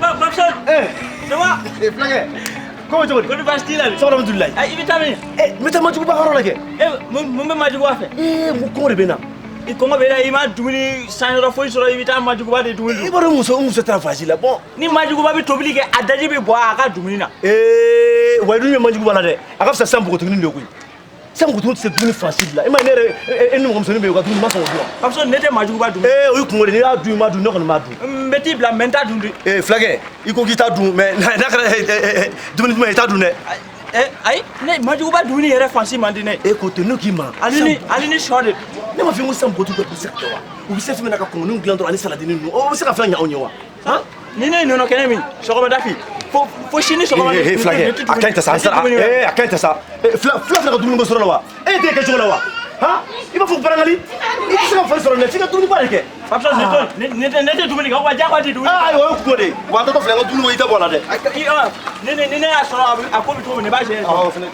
Babson. Ça va? Eh, fulakɛ, ko bɛ cogo di? Ko ni baasi t'i la de? Ça va, alhamdulilayi. I bɛ taa min? Eh, n bɛ taa Majuguba ka yɔrɔ la kɛ. Eh, mun bɛ Majuguba fɛ? Eh, n ko kɔngɔ de bɛ n na. I kɔngɔ bɛ i la, i ma dumuni san yɔrɔ foyi sɔrɔ, i bɛ taa Majuguba de dumuni I dun. b'a dɔn muso taara voyage la, bon. Ni Majuguba bɛ tobili kɛ, a daji bɛ bɔ a ka dumuni na. Ee, wa dun ye Majuguba la dɛ, a ka fisa sisan npogotiginin de ye koyi. Sisan npogotiginin tɛ se dumuni fan si de la. I m'a ye ne yɛrɛ, e ni mɔgɔmusonin bɛ yen, u ka dumuni ma sɔn k'o dun wa? Babson, ne tɛ Majuguba dun. Ee, o y'i kungo de ye, n'i y'a dun, i m'a dun, ne kɔni b'a dun. N bɛ t'i bila, mais n t'a dun dɛ. Ee, fulakɛ, i ko k'i t'a dun, mais n'a kɛra dumuni duman ye, i t'a dun dɛ. Ayi, ne Majuguba dumuni yɛrɛ fan si man di ne ye. E ko ten, ne k'i ma. Ale ni sɔ de. Ne ma f'i ko sisan npogotigiw bɛ se ka kɛ wa? U bɛ se fɛn min na ka kɔngɔninw dilan dɔrɔn ani saladinin ninnu, o bɛ se ka fɛn ɲɛ anw ye wa? Han? Ni ne ye nɔnɔ kɛnɛ min sɔgɔmada fɛ, fo sini sɔgɔma. Ee, fulakɛ, a ka ɲi tɛ sa, ee, a ka ɲi tɛ sa. Fila fila ka dumuni ko sɔrɔ la wa? E t'e kɛ cogo la wa? Han? I b'a fɔ barangali, i tɛ se ka fari sɔrɔ dɛ, f'i ka dumuni ba de kɛ. Babson, ne tɛ dumuni kɛ, o wa diyagoya tɛ dumuni. Aa, ayiwa, o ye kungo de ye. Wa a tɔtɔ filɛ, n ka dumuni ko i tɛ bɔ a la dɛ. Ni ne y'a sɔrɔ a ko bɛ cogo min, ne b'a gérer. Awɔ, fɛnɛ.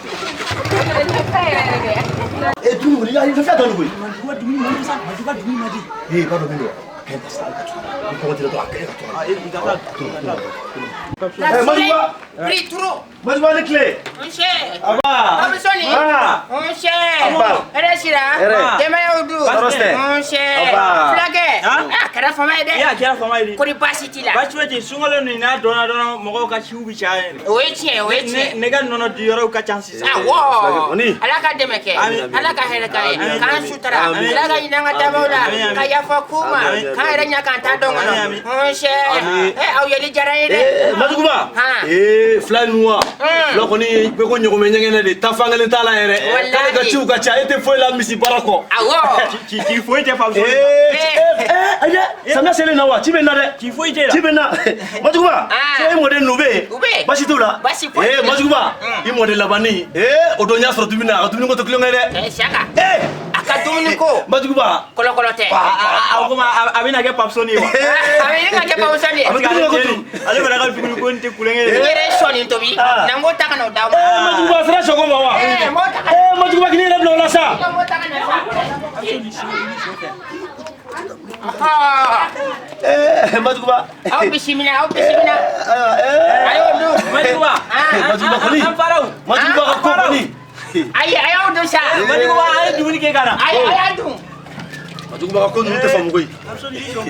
E, dumuni kɔni, i fɛn t'a koyi. Majuguba dumuni man di sa, Majuguba dumuni man di. Ee, i b'a dɔn min don wa? A ka ɲi tɛ sa, hali ka to. Ni kɔngɔ t'i la dɔrɔn, a ka ɲi ka to. I ka taa. Eh, Majuguba. Prix trop. Majuguba, ni tile. Nse. Aba. Babisoni. Ah. Nse. Aba. Hɛrɛ sira. Hɛrɛ. Denbayaw dun. Tɔɔrɔ tɛ. Nse. Aba. Fulakɛ. Han? A kɛra fama ye E, dɛ. a kɛra fama ye de. Kɔri baasi t'i la? Baasi foyi tɛ yen, sunkalo nin n'a dɔnna dɔrɔn, mɔgɔw ka ciw bɛ caya yɛrɛ. O ye tiɲɛ ye, o ye tiɲɛ ye. Ne ka nɔnɔ di yɔrɔw ka ca sisan. Awɔ. Fulakɛ kɔni. Ala ka dɛmɛ kɛ. Amin. Ala ka hɛrɛ k'an ye. Amin. K'an sutura. Amin. Ala ka hinɛ an ka taamaw la. Amin, amin. Ka yafa k'u ma. Amin. K'an yɛrɛ ɲɛ k'an ta dɔn kɔnɔ. Amin, amin. Nse. Amin. Eh, aw yeli diyara n ye dɛ. Ee, Majuguba. Han. Ee, fila ninnu wa? Fila kɔni bɛɛ ko ɲɔgɔmɛ ɲɛgɛnɛ de, taa fan kelen t'a la yɛrɛ. Walahi. K'ale ka ciw ka ca, e tɛ foyi la misi baara kɔ. Awɔ. Ci foyi tɛ Babson. Ee, ee, ayi dɛ, samiya selen na wa, ci bɛ n na dɛ. Ci foyi tɛ la. Ci bɛ n na. Majuguba, Ah. e mɔden ninnu bɛ yen? U bɛ yen. Baasi t'u la? Baasi foyi Ee, t'u la. Majuguba, i mɔden labanni, ee, o don n y'a sɔrɔ dumuni na, a ka dumuni ko tɛ tulonkɛ dɛ. Eh, Saka. Ee. A ka dumuni ko. Majuguba. Kɔlɔkɔlɔ tɛ. A ko a bɛna kɛ Babson ye wa? A bɛ ɲini ka kɛ Babson ye. A bɛ dumuni kɛ kojugu. Ale fana ka dumuni ko nin tɛ kulonkɛ ye N dɛ. yɛrɛ ye sɔɔni tobi. Ah. Na n k'o ta ka na o d'aw ma. Ee, Majuguba, a sera sɔgɔma wa? Eh, n b'o ta ka Ee, Majuguba, k'i yɛrɛ bila o la sa. na. N b'o ta ka na sa. Ɔhɔ. Ee, Majuguba. Aw bisimila, aw bisimila. Ee. A y'o dun. Majuguba. Ah. Majuguba kɔni. An faraw. Majuguba ka ko kɔni. Ayi, a y'aw dun sa. Majuguba, an ye dumuni kɛ ka na. Ayi, a y'a dun. Majuguba ka ko ninnu tɛ faamu koyi. Babson, i sɔn.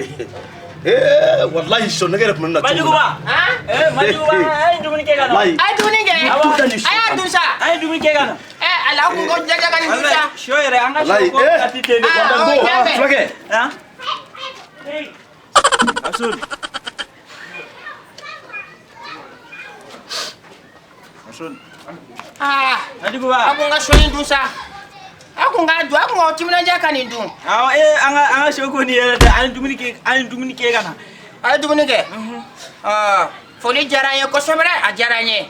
Ee, walahi sɔ nɛgɛ yɛrɛ tun bɛ ne na cogo min na. Majuguba. Han? Eh, Majuguba, an ye dumuni kɛ ka na. Walahi. A ye dumuni kɛ. Awɔ. A y'a dun sa. An ye dumuni kɛ ka na. Eh, ala aw kun ko jaja ka nin dun sa. Sɔ yɛrɛ, an ka sɔ Walahi, ko eh. ka ti ten de. Ah, Ko, o y'a mɛn. fulakɛ. Han? Babson. Babson. Ah, Majuguba. aw kun ka sɔɔni dun sa. Aw kun k'a dun, aw kun k'aw timinandiya ka nin dun. Awɔ, ee, an ka sɔ ko nin yɛrɛ tɛ, an ye dumuni kɛ ka na. A ye dumuni kɛ. Ah, foli diyara n ye kosɛbɛ, a diyara n ye.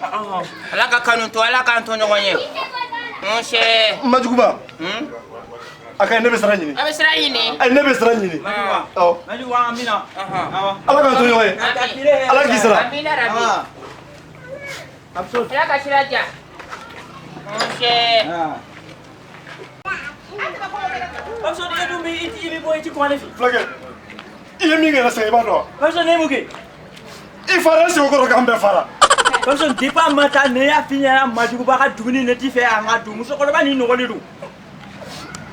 Ala ka kanu to, Ala k'an to ɲɔgɔn ye. Nse. Majuguba. Hmm? A ka ɲi, ne bɛ sira ɲini. A bɛ sira ɲini. Ayi, ne bɛ sira ɲini. Majuguba. Awɔ. Majuguba, an bɛna. Awɔ. Ala k'an to ɲɔgɔn ye. Amin. Ala k'i sara. Amina rabi. Ah. Babson. Ala ka sira diya. Nse. Ah. Babson, e dun bɛ i bɛ bɔ i ti kuma ne fɛ. Fulakɛ, i ye min kɛ n na sisan, i b'a dɔn wa? Babson, ne ye mun kɛ? I fara e segu kɔrɔ k'an bɛɛ fara. Babson, depuis an ma taa, ne y'a f'i ɲɛna Majuguba ka dumuni ne t'i fɛ an ka dun. Musokɔrɔba nin nɔgɔlen don.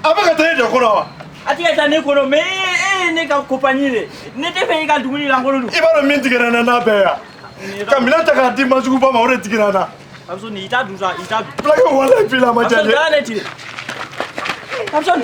A bɛ ka taa e de kɔnɔ wa? A ti ka taa ne kɔnɔ, mais e ye ne ka compagnie de. Ne tɛ fɛ i ka dumuni lankolon dun. I b'a dɔn min tigɛra n na n'a bɛɛ ye wa? Ka minɛn ta k'a di Majuguba ma, o de tigɛra n na. Babson, i t'a dun sa, i t'a dun. Fulakɛ, walahi bilahi a ma diya Babson, n ye. taa ne ci. Babson.